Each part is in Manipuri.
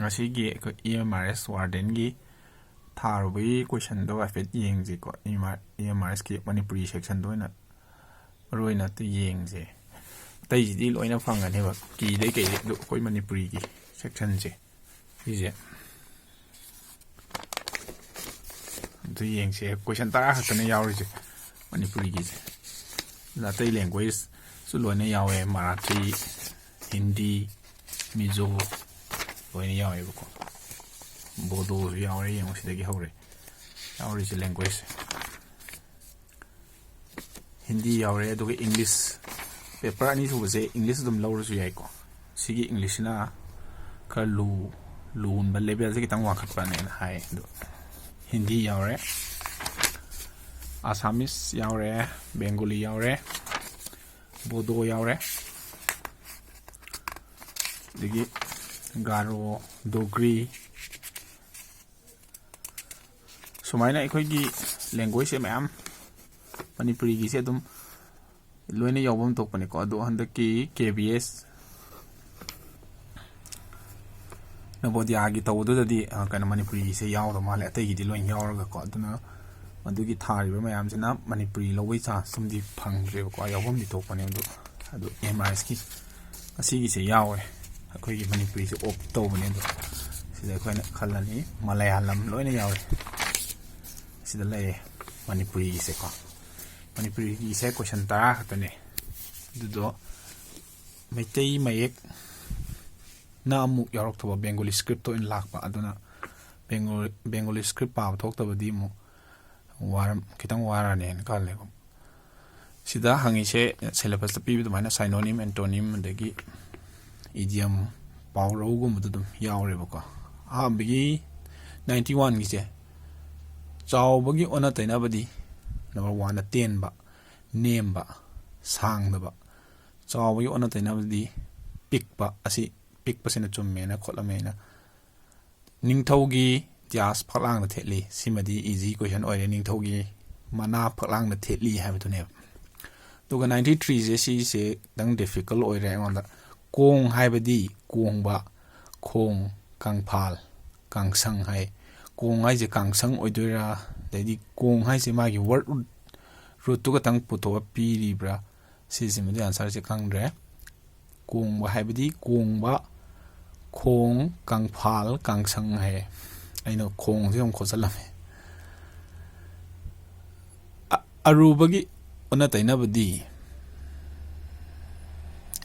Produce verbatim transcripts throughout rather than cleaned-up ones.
ꯉꯁꯤꯒꯤ ꯑꯩꯈꯣꯏ ꯏ ꯑꯦꯝ ꯑꯥꯔ ꯑꯦꯁ ꯋꯥꯔꯗꯦꯟꯒꯤ ꯊꯥꯔꯨꯕꯒꯤ ꯀꯣꯏꯁꯟꯗꯣ ꯍꯥꯏꯐꯦꯠ ꯌꯦꯡꯁꯤꯀꯣ꯫ ꯏ ꯑꯦꯝ ꯑꯥꯔ ꯑꯦꯁꯀꯤ ꯃꯅꯤꯄꯨꯔꯤ ꯁꯦꯛꯁꯟꯗꯣ ꯑꯣꯏꯅ ꯃꯔꯨ ꯑꯣꯏꯅ ꯑꯝꯇ ꯌꯦꯡꯁꯦ꯫ ꯑꯇꯩꯁꯤꯗꯤ ꯂꯣꯏꯅ ꯐꯪꯒꯅꯦꯕ, ꯀꯤꯗꯩ ꯀꯩꯗꯩ, ꯑꯗꯨ ꯑꯩꯈꯣꯏ ꯃꯅꯤꯄꯨꯔꯤꯒꯤ ꯁꯦꯛꯁꯟꯁꯦ ꯁꯤꯁꯦ ꯑꯗꯨ ꯌꯦꯡꯁꯦ꯫ ꯀꯣꯏꯁꯟ ꯇꯔꯥ ꯈꯛꯇꯅꯦ ꯌꯥꯎꯔꯤꯁꯦ ꯃꯅꯤꯄꯨꯔꯤꯒꯤꯁꯦ꯫ ꯑꯗꯨꯅ ꯑꯇꯩ ꯂꯦꯡꯒ꯭ꯋꯦꯖꯁꯨ ꯂꯣꯏꯅ ꯌꯥꯎꯋꯦ, ꯃꯔꯥꯊꯤ, ꯍꯤꯟꯗꯤ, ꯃꯤꯖꯣ ꯂꯣꯏꯅ ꯌꯥꯎꯋꯦꯕꯀꯣ꯫ ꯕꯣꯗꯣꯁꯨ ꯌꯥꯎꯔꯦ, ꯌꯦꯡꯉꯣ ꯁꯤꯗꯒꯤ ꯍꯧꯔꯦ ꯌꯥꯎꯔꯤꯁꯦ ꯂꯦꯡꯒ꯭ꯋꯦꯖꯁꯦ꯫ ꯍꯤꯟꯗꯤ ꯌꯥꯎꯔꯦ, ꯑꯗꯨꯒ ꯏꯪꯂꯤꯁ꯫ ꯄꯦꯄꯔ ꯑꯅꯤꯁꯨꯕꯁꯦ ꯏꯪꯂꯤꯁ ꯑꯗꯨꯝ ꯂꯧꯔꯁꯨ ꯌꯥꯏꯀꯣ꯫ ꯁꯤꯒꯤ ꯏꯪꯂꯤꯁꯁꯤꯅ ꯈꯔ ꯂꯨ ꯂꯨꯍꯟꯕ, ꯂꯦꯕꯦꯜꯁꯦ ꯈꯤꯇꯪ ꯋꯥꯡꯈꯠꯄꯅꯦꯅ ꯍꯥꯏ꯫ ꯑꯗꯣ ꯍꯤꯟꯗꯤ ꯌꯥꯎꯔꯦ, ꯑꯁꯥꯃꯤꯁ ꯌꯥꯎꯔꯦ, ꯕꯦꯡꯒꯣꯂꯤ ꯌꯥꯎꯔꯦ, ꯕꯣꯗꯣ ꯌꯥꯎꯔꯦ, ꯑꯗꯒꯤ ꯒꯥꯔꯣ, ꯗꯣꯒ꯭ꯔꯤ, ꯁꯨꯃꯥꯏꯅ ꯑꯩꯈꯣꯏꯒꯤ ꯂꯦꯡꯒ꯭ꯋꯦꯖꯁꯦ ꯃꯌꯥꯝ, ꯃꯅꯤꯄꯨꯔꯤꯒꯤꯁꯦ ꯑꯗꯨꯝ ꯂꯣꯏꯅ ꯌꯥꯎꯐꯝ ꯊꯣꯛꯄꯅꯤꯀꯣ꯫ ꯑꯗꯣ ꯍꯟꯗꯛꯀꯤ ꯀꯦ ꯕꯤ ꯑꯦꯁ ꯅꯕꯣꯗꯤꯌꯥꯒꯤ ꯇꯧꯕꯗꯨꯗꯗꯤ, ꯑ, ꯀꯩꯅꯣ, ꯃꯅꯤꯄꯨꯔꯤꯒꯤꯁꯦ ꯌꯥꯎꯗ ꯃꯥꯜꯂꯦ, ꯑꯇꯩꯒꯤꯗꯤ ꯂꯣꯏ ꯌꯥꯎꯔꯒꯀꯣ꯫ ꯑꯗꯨꯅ ꯃꯗꯨꯒꯤ ꯊꯥꯔꯤꯕ ꯃꯌꯥꯝꯁꯤꯅ ꯃꯅꯤꯄꯨꯔꯤ ꯂꯧꯕꯩ ꯆꯥꯟꯁ ꯑꯃꯗꯤ ꯐꯪꯗ꯭ꯔꯦꯕꯀꯣ, ꯌꯥꯎꯐꯝꯗꯤ ꯊꯣꯛꯄꯅꯦ꯫ ꯑꯗꯣ, ꯑꯗꯣ ꯑꯦꯝ ꯑꯥꯏ ꯑꯦꯁꯀꯤ ꯉꯁꯤꯒꯤꯁꯦ ꯌꯥꯎꯋꯦ꯫ ꯑꯩꯈꯣꯏꯒꯤ ꯃꯅꯤꯄꯨꯔꯤꯁꯦ ꯑꯣꯞ ꯇꯧꯕꯅꯦ꯫ ꯑꯗꯣ ꯁꯤꯗ ꯑꯩꯈꯣꯏꯅ ꯈꯜꯂꯅꯤ, ꯃꯂꯌꯥꯂꯝ ꯂꯣꯏꯅ ꯌꯥꯎꯋꯦ꯫ ꯁꯤꯗ ꯂꯩꯔꯦ ꯃꯅꯤꯄꯨꯔꯤꯒꯤꯁꯦꯀꯣ꯫ ꯃꯅꯤꯄꯨꯔꯤꯒꯤꯁꯦ ꯀꯣꯏꯁꯟ ꯇꯔꯥ ꯈꯛꯇꯅꯦ꯫ ꯑꯗꯨꯗꯣ ꯃꯩꯇꯩ ꯃꯌꯦꯛꯅ ꯑꯃꯨꯛ ꯌꯥꯎꯔꯛꯇꯕ, ꯕꯦꯡꯒꯣꯂꯤ ꯁ꯭ꯀ꯭ꯔꯤꯞꯇ ꯑꯣꯏꯅ ꯂꯥꯛꯄ꯫ ꯑꯗꯨꯅ ꯕꯦꯡꯒꯣꯂꯤ, ꯕꯦꯡꯒꯣꯂꯤ ꯁ꯭ꯀ꯭ꯔꯤꯞ ꯄꯥꯕ ꯊꯣꯛꯇꯕꯗꯤ ꯑꯃꯨꯛ ꯋꯥꯔꯝ-, ꯈꯤꯇꯪ ꯋꯥꯔꯅꯦꯅ ꯈꯜꯂꯦꯀꯣ꯫ ꯁꯤꯗ ꯍꯪꯉꯤꯁꯦ ꯁꯦꯂꯦꯕꯁꯇ ꯄꯤꯕ ꯑꯗꯨꯃꯥꯏꯅ ꯁꯥꯏꯅꯣꯅꯤꯝ, ꯑꯦꯟꯇꯣꯅꯤꯝ, ꯑꯗꯒꯤ ꯏꯗꯤꯌꯝ, ꯄꯥꯎꯔꯧꯒꯨꯝꯕꯗꯣ ꯑꯗꯨꯝ ꯌꯥꯎꯔꯦꯕꯀꯣ꯫ ꯑꯍꯥꯟꯕꯒꯤ ꯅꯥꯏꯟꯇꯤ ꯋꯥꯟꯒꯤꯁꯦ, ꯆꯥꯎꯕꯒꯤ ꯑꯣꯟꯅ ꯇꯩꯅꯕꯗꯤ, ꯅꯝꯕꯔ ꯋꯥꯟꯗ ꯇꯦꯟꯕ, ꯅꯦꯝꯕ, ꯁꯥꯡꯗꯕ꯫ ꯆꯥꯎꯕꯒꯤ ꯑꯣꯟꯅ ꯇꯩꯅꯕꯗꯤ ꯄꯤꯛꯄ, ꯑꯁꯤ ꯄꯤꯛꯄꯁꯤꯅ ꯆꯨꯝꯃꯦꯅ ꯈꯣꯠꯂꯝꯃꯦꯅ꯫ ꯅꯤꯡꯊꯧꯒꯤ ꯗ꯭ꯌꯥꯁ ꯐꯛꯂꯥꯡꯗ ꯊꯦꯠꯂꯤ꯫ ꯁꯤꯃꯗꯤ ꯏꯖꯤ ꯀꯣꯏꯁꯟ ꯑꯣꯏꯔꯦ, ꯅꯤꯡꯊꯧꯒꯤ ꯃꯅꯥ ꯐꯛꯂꯥꯡꯗ ꯊꯦꯠꯂꯤ ꯍꯥꯏꯕꯗꯨꯅꯦꯕ꯫ ꯑꯗꯨꯒ ꯅꯥꯏꯟꯇꯤ ꯊ꯭ꯔꯤꯁꯦ, ꯁꯤꯁꯦ ꯈꯤꯇꯪ ꯗꯤꯐꯤꯀꯜ ꯑꯣꯏꯔꯦ ꯑꯩꯉꯣꯟꯗ꯫ ꯀꯣꯡ ꯍꯥꯏꯕꯗꯤ ꯀꯣꯡꯕ, ꯈꯣꯡ, ꯀꯪꯐꯥꯜ, ꯀꯥꯡꯁꯪ ꯍꯥꯏ꯫ ꯀꯣꯡ ꯍꯥꯏꯁꯦ ꯀꯥꯡꯁꯪ ꯑꯣꯏꯗꯣꯏꯔꯥ? ꯑꯗꯩꯗꯤ ꯀꯣꯡ ꯍꯥꯏꯁꯦ ꯃꯥꯒꯤ ꯋꯥꯔꯗ ꯔꯨꯠ, ꯔꯨꯠꯇꯨ ꯈꯛꯇꯪ ꯄꯨꯊꯣꯛꯑ ꯄꯤꯔꯤꯕ꯭ꯔꯥ? ꯁꯤꯁꯤꯃꯗꯤ ꯑꯟꯁꯔꯁꯦ ꯈꯪꯗ꯭ꯔꯦ꯫ ꯀꯣꯡꯕ ꯍꯥꯏꯕꯗꯤ ꯀꯣꯡꯕ, ꯈꯣꯡ, ꯀꯪꯐꯥꯜ, ꯀꯥꯡꯁꯪ ꯍꯥꯏꯌꯦ꯫ ꯑꯩꯅ ꯈꯣꯡꯁꯦ ꯑꯃꯨꯛ ꯈꯣꯠꯆꯜꯂꯝꯃꯦ꯫ ꯑ-, ꯑꯔꯨꯕꯒꯤ ꯑꯣꯟꯅ ꯇꯩꯅꯕꯗꯤ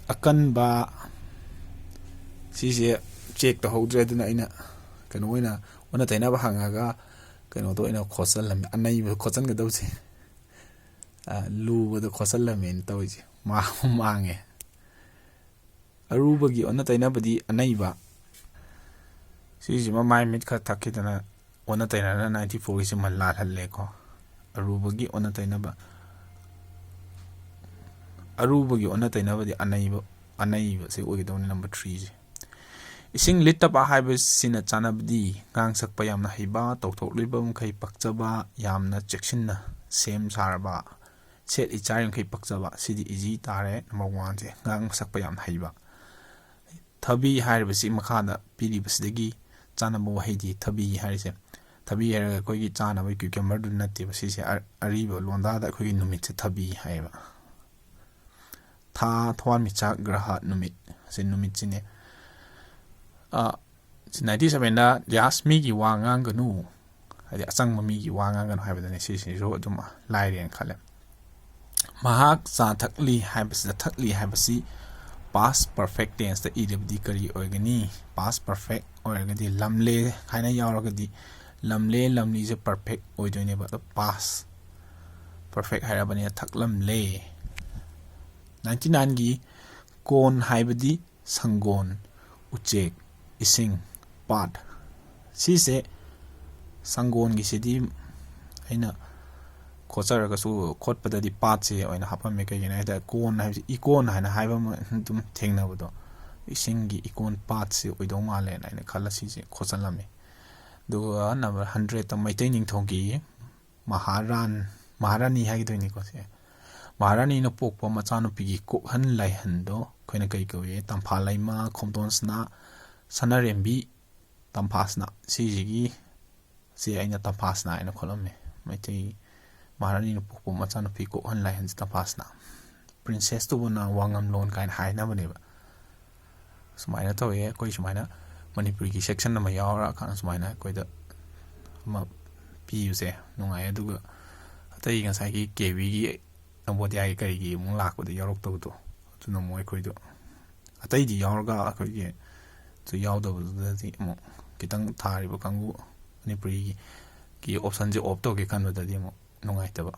ꯑꯀꯟꯕ, ꯁꯤꯁꯦ ꯆꯦꯛ ꯇꯧꯍꯧꯗ꯭ꯔꯦ, ꯑꯗꯨꯅ ꯑꯩꯅ ꯀꯩꯅꯣ ꯑꯣꯏꯅ ꯑꯣꯟꯅ ꯇꯩꯅꯕ ꯍꯪꯉꯒ ꯀꯩꯅꯣꯗꯣ ꯑꯣꯏꯅ ꯈꯣꯠꯆꯜꯂꯝꯃꯦ, ꯑꯅꯩꯕ ꯈꯣꯠꯆꯟꯒꯗꯧꯁꯦ꯫ ꯑ, ꯂꯨꯕꯗꯣ ꯈꯣꯠꯆꯜꯂꯝꯃꯦꯅ ꯇꯧꯔꯤꯁꯦ꯫ ꯃꯥ-, ꯃꯥꯡꯉꯦ꯫ ꯑꯔꯨꯕꯒꯤ ꯑꯣꯟꯅ ꯇꯩꯅꯕꯗꯤ ꯑꯅꯩꯕ꯫ ꯁꯤꯁꯤꯃ ꯃꯥꯏ ꯃꯤꯠ ꯈꯔ ꯊꯛꯈꯤꯗꯅ ꯑꯣꯟꯅ ꯇꯩꯅꯅ ninety fourꯒꯤꯁꯤꯃ ꯂꯥꯜꯍꯜꯂꯦꯀꯣ꯫ ꯑꯔꯨꯕꯒꯤ ꯑꯣꯟꯅ ꯇꯩꯅꯕ, ꯑꯔꯨꯕꯒꯤ ꯑꯣꯟꯅ ꯇꯩꯅꯕꯗꯤ ꯑꯅꯩꯕ, ꯑꯅꯩꯕꯁꯦ ꯑꯣꯏꯒꯗꯧꯅꯤ, number threeꯁꯦ꯫ ꯏꯁꯤꯡ ꯂꯤꯠꯇꯕ ꯍꯥꯏꯕꯁꯤꯅ ꯆꯥꯟꯅꯕꯗꯤ ꯉꯥꯡ ꯁꯛꯄ ꯌꯥꯝꯅ ꯍꯩꯕ, ꯇꯧꯊꯣꯛꯂꯤꯕ ꯃꯈꯩ ꯄꯛꯆꯕ, ꯌꯥꯝꯅ ꯆꯦꯛꯁꯤꯟꯅ ꯁꯦꯝ ꯁꯥꯔꯕ, ꯁꯦꯠꯂꯤ ꯆꯥꯔꯤ ꯃꯈꯩ ꯄꯛꯆꯕ, ꯁꯤꯗꯤ easy ꯇꯥꯔꯦ, number oneꯁꯦ, ꯉꯥꯡ ꯁꯛꯄ ꯌꯥꯝꯅ ꯍꯩꯕ꯫ ꯊꯕꯤ ꯍꯥꯏꯔꯤꯕꯁꯤ ꯃꯈꯥꯗ ꯄꯤꯔꯤꯕꯁꯤꯗꯒꯤ ꯆꯥꯅꯕ ꯋꯥꯍꯩꯗꯤ ꯊꯕꯤ ꯍꯥꯏꯔꯤꯁꯦ, ꯊꯕꯤ ꯍꯥꯏꯔꯒ ꯑꯩꯈꯣꯏꯒꯤ ꯆꯥꯅꯕ cucumberꯗꯨ ꯅꯠꯇꯦꯕ, ꯁꯤꯁꯦ ꯑ-, ꯑꯔꯤꯕ ꯂꯣꯟꯗꯥꯗ ꯑꯩꯈꯣꯏꯒꯤ ꯅꯨꯃꯤꯠꯁꯦ ꯊꯕꯤ ꯍꯥꯏꯌꯦꯕ꯫ ꯊꯥ, ꯊꯋꯥꯟꯃꯤꯆꯥꯛ, ꯒ꯭ꯔꯍ, ꯅꯨꯃꯤꯠ, ꯑꯁꯤ ꯅꯨꯃꯤꯠꯁꯤꯅꯦ꯫ ꯑ, ꯁꯤ ninety sevenꯗ just ꯃꯤꯒꯤ ꯋꯥ ꯉꯥꯡꯒꯅꯨ, ꯍꯥꯏꯗꯤ ꯑꯆꯪꯕ ꯃꯤꯒꯤ ꯋꯥ ꯉꯥꯡꯒꯅꯨ ꯍꯥꯏꯕꯗꯨꯅꯦ, ꯁꯤꯁꯤꯁꯨ ꯑꯗꯨꯝ ꯂꯥꯏꯔꯦꯅ ꯈꯜꯂꯦ꯫ ꯃꯍꯥꯛ ꯆꯥ ꯊꯛꯂꯤ ꯍꯥꯏꯕꯁꯤꯗ ꯊꯛꯂꯤ ꯍꯥꯏꯕꯁꯤ past perfect tenseꯇ ꯏꯔꯕꯗꯤ ꯀꯔꯤ ꯑꯣꯏꯒꯅꯤ? Past perfect ꯑꯣꯏꯔꯒꯗꯤ ꯂꯝꯂꯦ ꯍꯥꯏꯅ ꯌꯥꯎꯔꯒꯗꯤ ꯂꯝꯂꯦ, ꯂꯝꯂꯤꯁꯦ perfect ꯑꯣꯏꯗꯣꯏꯅꯦꯕ꯫ ꯑꯗꯣ past perfect ꯍꯥꯏꯔꯕꯅꯤꯅ ꯊꯛꯂꯝꯂꯦ꯫ Ninety nineꯒꯤ ꯀꯣꯟ ꯍꯥꯏꯕꯗꯤ ꯁꯪꯒꯣꯟ, ꯎꯆꯦꯛ, ꯏꯁꯤꯡ, ꯄꯥꯠ꯫ ꯁꯤꯁꯦ ꯁꯪꯒꯣꯟꯒꯤꯁꯤꯗꯤ ꯑꯩꯅ ꯈꯣꯠꯆꯔꯒꯁꯨ ꯈꯣꯠꯄꯗꯗꯤ ꯄꯥꯠꯁꯦ ꯑꯣꯏꯅ ꯍꯥꯞꯄꯝꯃꯦ꯫ ꯀꯩꯒꯤꯅꯣ ꯍꯥꯏꯗ ꯀꯣꯟ ꯍꯥꯏꯕꯁꯤ ꯏꯀꯣꯟ ꯍꯥꯏꯅ ꯍꯥꯏꯕ ꯑꯃ ꯑꯗꯨꯝ ꯊꯦꯡꯅꯕꯗꯣ, ꯏꯁꯤꯡꯒꯤ ꯏꯀꯣꯟ ꯄꯥꯠꯁꯦ ꯑꯣꯏꯗꯧ ꯃꯥꯜꯂꯦꯅ ꯑꯩꯅ ꯈꯜꯂ ꯁꯤꯁꯦ ꯈꯣꯠꯆꯜꯂꯝꯃꯤ꯫ ꯑꯗꯨꯒ number hundredꯇ ꯃꯩꯇꯩ ꯅꯤꯡꯊꯧꯒꯤ ꯃꯍꯥꯔꯥꯟ-, ꯃꯍꯥꯔꯥꯅꯤ ꯍꯥꯏꯒꯗꯣꯏꯅꯤꯀꯣ ꯁꯦ꯫ ꯃꯍꯥꯔꯥꯅꯤꯅ ꯄꯣꯛꯄ ꯃꯆꯥꯅꯨꯄꯤꯒꯤ ꯀꯣꯛꯍꯟ ꯂꯥꯏꯍꯟꯗꯣ ꯑꯩꯈꯣꯏꯅ ꯀꯩ ꯀꯧꯏ? ꯇꯝꯐꯥ ꯂꯩꯃ, ꯈꯣꯝꯗꯣꯟ ꯁꯅꯥ, ꯁꯅꯥꯔꯦꯝꯕꯤ, ꯇꯝꯐꯥꯁꯅꯥ, ꯁꯤꯁꯤꯒꯤ ꯁꯦ ꯑꯩꯅ ꯇꯝꯐꯥꯁꯅꯥ ꯍꯥꯏꯅ ꯈꯣꯠꯂꯝꯃꯦ꯫ ꯃꯩꯇꯩ ꯃꯍꯥꯔꯥꯅꯤꯅ ꯄꯣꯛꯄ ꯃꯆꯥꯅꯨꯄꯤ ꯀꯣꯛꯍꯟ ꯂꯥꯏꯍꯟꯁꯦ ꯇꯝꯐꯥꯁꯅꯥ꯫ ꯄ꯭ꯔꯤꯟꯁꯦꯁꯇꯨꯕꯨꯅ ꯋꯥꯉꯝꯂꯣꯟ ꯀꯥꯏꯅ ꯍꯥꯏꯅꯕꯅꯦꯕ꯫ ꯁꯨꯃꯥꯏꯅ ꯇꯧꯋꯦ, ꯑꯩꯈꯣꯏ ꯁꯨꯃꯥꯏꯅ ꯃꯅꯤꯄꯨꯔꯤꯒꯤ ꯁꯦꯛꯁꯟ ꯑꯃ ꯌꯥꯎꯔꯀꯥꯟꯗ ꯁꯨꯃꯥꯏꯅ ꯑꯩꯈꯣꯏꯗ ꯑꯃ ꯄꯤꯕꯁꯦ ꯅꯨꯡꯉꯥꯏ꯫ ꯑꯗꯨꯒ ꯑꯇꯩ ꯉꯁꯥꯏꯒꯤ ꯀꯦ ꯕꯤꯒꯤ ꯅꯕꯣꯗꯤꯌꯥꯒꯤ ꯀꯔꯤꯒꯤ ꯑꯃꯨꯛ ꯂꯥꯛꯄꯗ ꯌꯥꯎꯔꯛꯇꯕꯗꯣ, ꯑꯗꯨꯅ ꯑꯃꯨꯛ ꯑꯩꯈꯣꯏꯗꯣ ꯑꯇꯩꯗꯤ ꯌꯥꯎꯔꯒ ꯑꯩꯈꯣꯏꯒꯤ ꯁꯨ ꯌꯥꯎꯗꯕꯗꯨꯗꯗꯤ ꯑꯃꯨꯛ ꯈꯤꯇꯪ ꯊꯥꯔꯤꯕ ꯀꯥꯡꯕꯨ ꯃꯅꯤꯄꯨꯔꯤꯒꯤ ꯑꯣꯞꯁꯟꯁꯦ ꯑꯣꯞ ꯇꯧꯒꯦ ꯈꯟꯕꯗꯗꯤ ꯑꯃꯨꯛ ꯅꯨꯡꯉꯥꯏꯇꯕ꯫